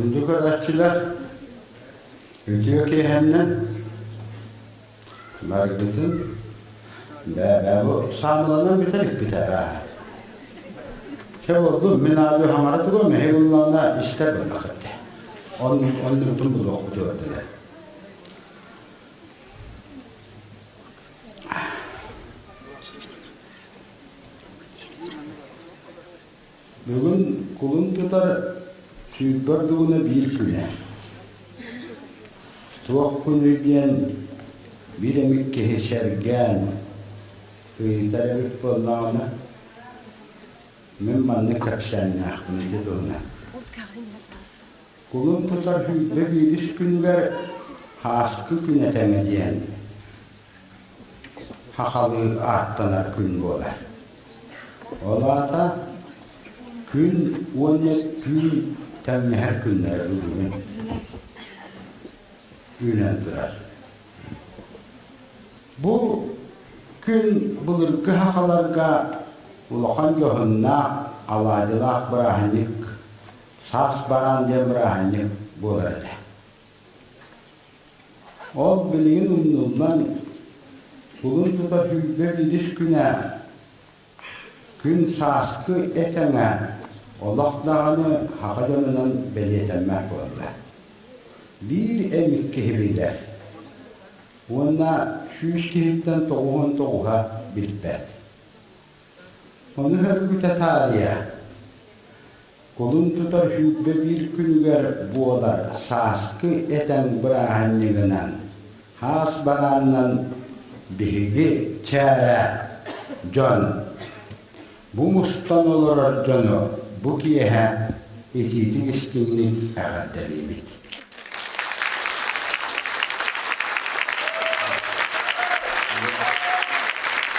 Күндү көрөөччүлэр, үтүө киэһэннэн баргытын бээ бу саамыланан бүтэр икпитэ арааһа. Чэ буоллун, мин аалыы хаҥара тугу мэһэй буллаҕына истэр буоллах этэ. Оннубутун булуохпут уордана. Бүгүн кулун тутар 20 ордугуна биир күнэ. Туох күнүй диэн биир эмит киһи сэргээн ыйытар эбит буоллаҕына, мин маннык кэпсээннээхпин ити туһунан. Кулун тутар 21 күнүгэр Һааскы күнэ тэҥэ диэн сахалыы ааттанар күн буолар. Ол аата күн уонна түүн тэҥнэһэр күннэрэ бүгүн үүнэн турар. Бу күн былыргы сахаларга улахан дьоһуннаах алаадьылаах бырааһынньык саас бараан диэн бырааһынньык буолар этэ. Ол билигин умнуллан, кулун тута 21 күнэ күн сааскы этэҥэ олох даҕаны саха дьонунан бэлиэтэммэт буолла. Биир эмит киһи билэр уонна 100 киһиттэн 99-а билбэт. Ону сөргүтэ таарыйа, кулун тутар 21 күнүгэр буолар сааскы этэҥ бырааһынньыгынан, хаас бараанынан биһиги чээрэ дьон, бу мустан олорор дьону бу киэһэ итиитик-истиҥник эҕэрдэлиибит.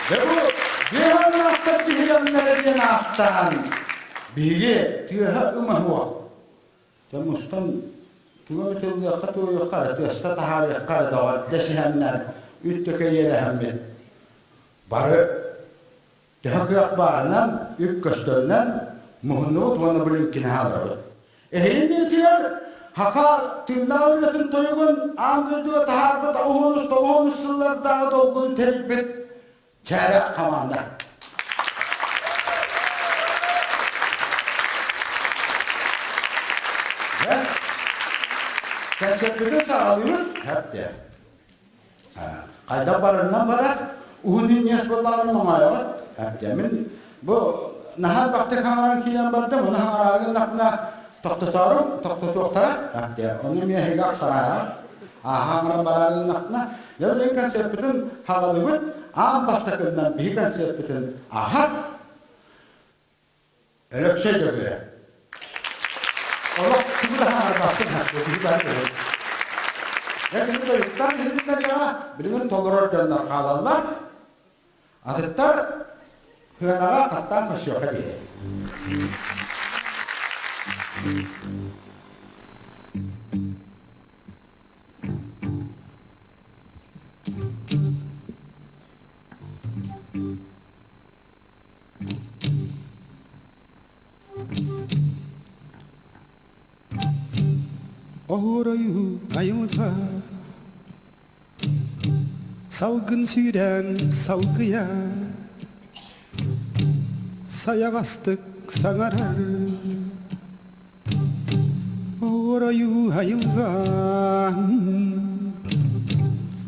Дьэ бу биэһэннээхтэр биһирэмнэрэ диэн ааттаан биһиги тыаһа ымаһуох дьэ мустан тугу эмит ыллыахха туойуохха эрэ тыаста таһаарыахха эрэ доҕор дэсиһэннэр үт-төкөйүөлэһэммит бары Төһө кыах баарынан, үп көстөрүнэн муһуннубут уонна Блинкини хаалларбыт. Эһиги итигэр Хаха тыыннаах ырыатын тойугун аан дойдуга таһаарбыт уһунус тоҕуһунус сыллардааҕы долгун тэрийбит чээрэ хамаанда. Кэнсиэрпитин саҕалыыбыт. Хэп Хайдах барарынан барар, уһун иҥиэс буоллаҕына моҥоойоҕут. Мин бу наһаа элбэхтик хаҥаран киирэн бардым, ону хаҥараары гыннахпына тохтотоору, тохтотуохтара. Ону эмиэ эһиги ахсарааҕа. Ааһа хаҥаран бараары гыннахпына, дьэ билигин концерппытын хаҕалыыбыт, аан бастакыннан биһи концерппытын аһар Өлөксөй Дөгүөрэ. Олох тугу да хаҥарбаппын киһи бары көрөр. Дьэ кини тойуктаан иһитиннэриэҕэ билигин толорор дьоннор хаалаллар. Атыттар сыанаҕа хаттаан көрсүөххэ диэри. Оһуорайуу айылҕа Салгын сүүрэн салгыйа Сайаҕастык саҥарар Оһуорайуу айылҕа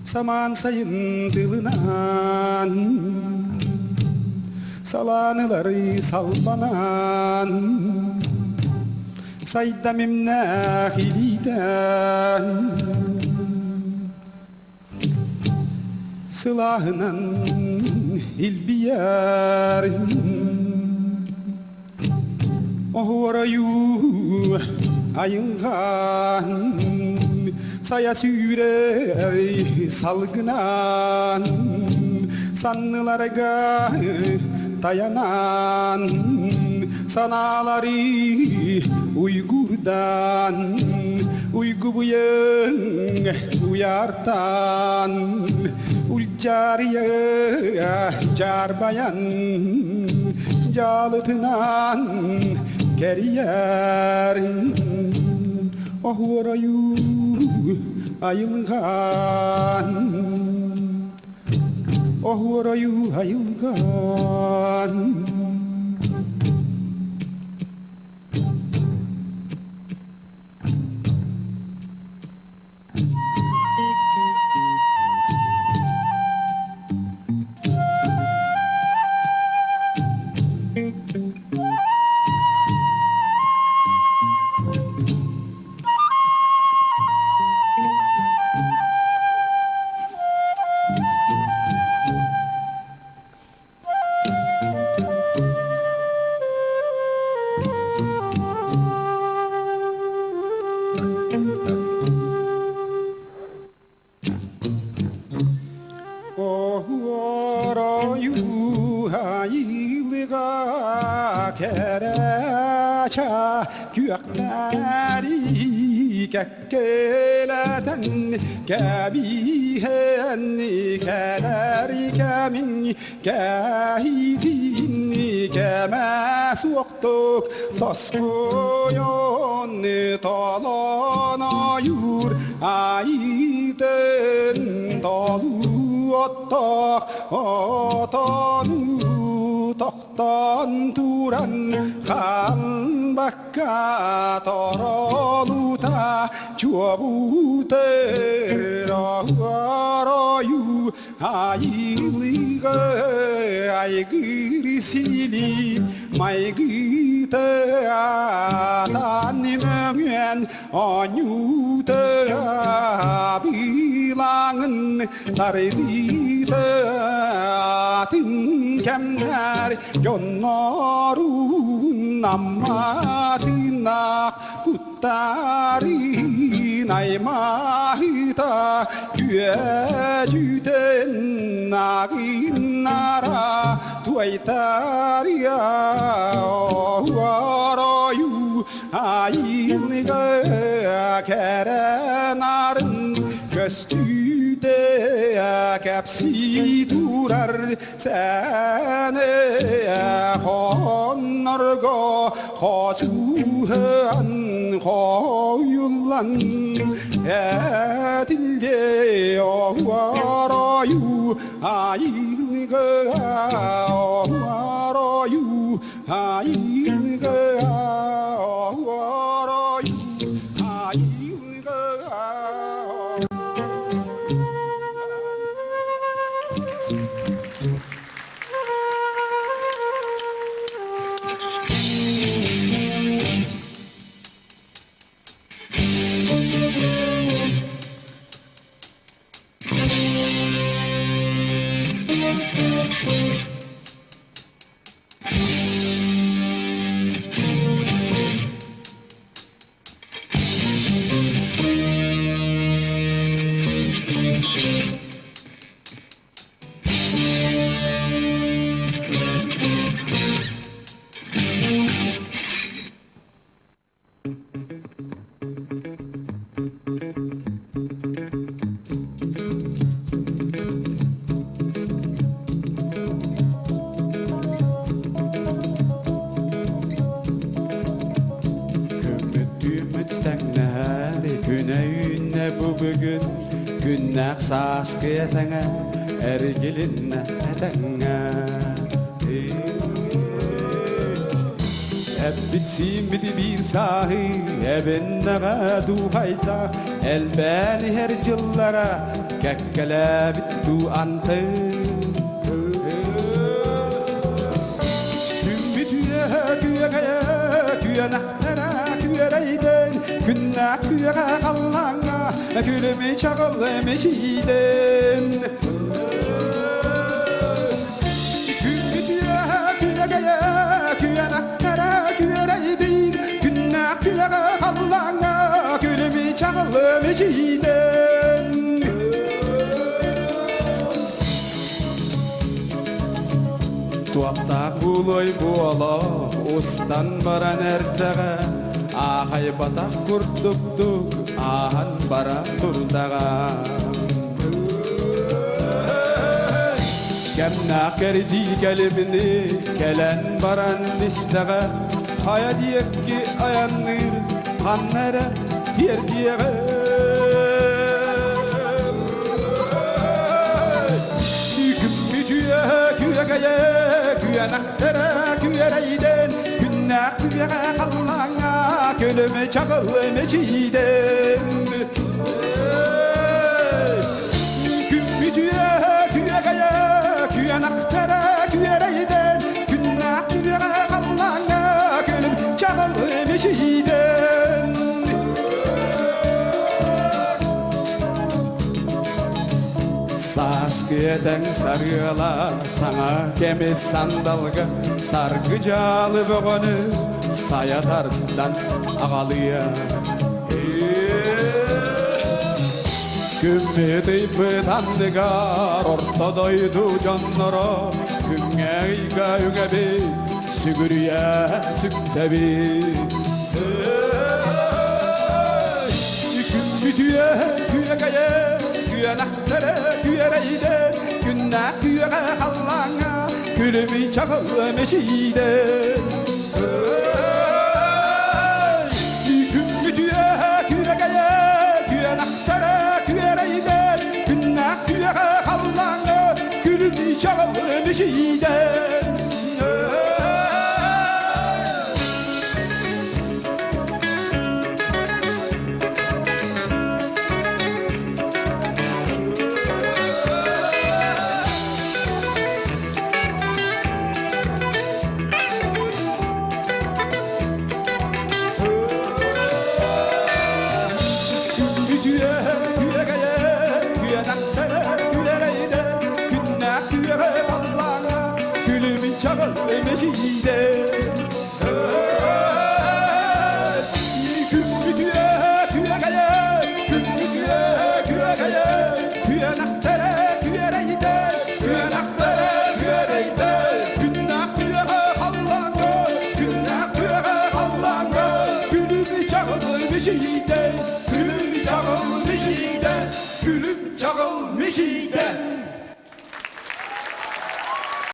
Самаан сайын тылынан Салаан ылары салбанан Сайдам имнээх илиитэн Сылааһынан илбийэр Оһуорайуу айылҕан Сайа сүүрэр салгынан Санныларга таянан Санаалары уйгурдан Уйгубуйаҥ уйаартан Улдьаарыйа дьаарбайан Дьаалытынан кэрийэр. Оһуорайуу айылҕан Оһуорайуу айылҕан Оһуоройуу айылыга кэрэчэ күөхтэри кэккэлэтэн кэбиһэн кэлэр кэмин кэһиитин кэмэ суохтук тоскуйон толон ойуур айытын толуоттох отону тохтон туран халбакка торолута чуобутер орою айылыга айгыр сили майгыта атан оонньуута быылаҥын тардыыта атын кэмнэр дьоннорун амматынах куттарын аймаһыта күөдьүтэн агыннара туайтария орою айылга кэрэ нарын көстүүтэ кэпсии турар сэнэ хоннорго хосуһан хойуллан этилге орою айылга орою айылга орою айылга. Көмүттүүмүт тэҥнэһэр күнэ үүннэ бу бүгүн күннээх сааскы этэҥэ эргилиннэ этэҥҥэ Эппит сииммит биир сааһы эбиннэҕэ дуухайда элбээн иһэр дьыллара кэккэлээбит дуу анты Күммүт үөһэ күөгэйэ күөнэхтэрэ күөрэйдэн күннээх күөҕэ халлааҥҥа күлүмү чаҕылы мичийдэн Күммүт үөһэ күөгэйэ күөнэхтэрэ күөрэйдин күннээх күөҕэ халлааҥҥа күлүмү чаҕылы мичийдэн Туохтаах буолуой буола устан баран эрдэҕэ аахайбатах курдуктук ааһан бара турдаҕа Кэмнээх кэрдии кэлимини кэлэн баран истэҕэ хайа диэки айанныыр ханна эрэ. тиэрдиэҕим. Күммүт үөһэ күөгэйэ, күөнэхтэрэ күөрэйдэн, күннээх күөҕэ халлааҥҥа күлүм чаҕыл мичийдэн. Күммүт үөһэ күөгэйэ, күөнэхтэрэ күөрэйдэн, күннээх күөҕэ халлааҥҥа күлүм чаҕыл мичийдэн. Сааскы этэҥ сарыала саҥа кэми сандалга саргы дьаалы бөҕөнү сайа тардан аҕалыа. Күммүт ыйбыт анныгар орто дойду дьонноро күҥҥэ ыйга үгэбит сүгүрүйэ сүктэбит. Күммүт үөһэ күөгэйэ, күөнэхтэрэ күөрэйдэ, күннээх күөҕэ халлааҥҥа күлүмүй чаҕыл мичийдэ. Күммүт үөһэ күөгэйэ, күөнэхтэрэ күөрэйдэ, күннээх күөҕэ халлааҥҥа күлүмүй чаҕыл мичийдэ. Күтүө күөгэйэ, күөнэхтэрэ күөрэйдэ, күннээх күөҕэ халлааҥҥа күлүмүн чаҕыл мичийдэ. Күммүтүө күөгэйэ, күммүтүө күөгэйэ, күөнэхтэрэ күөрэйдэ, күөнэхтэрэ күөрэйдэ, күннээх күөҕэ халлааҥҥа, күннээх күөҕэ халлааҥҥа күлүмү чаҕыл мичийдэ, күлүм чаҕыл мичийдэ, күлүм чаҕыл мичийдэ.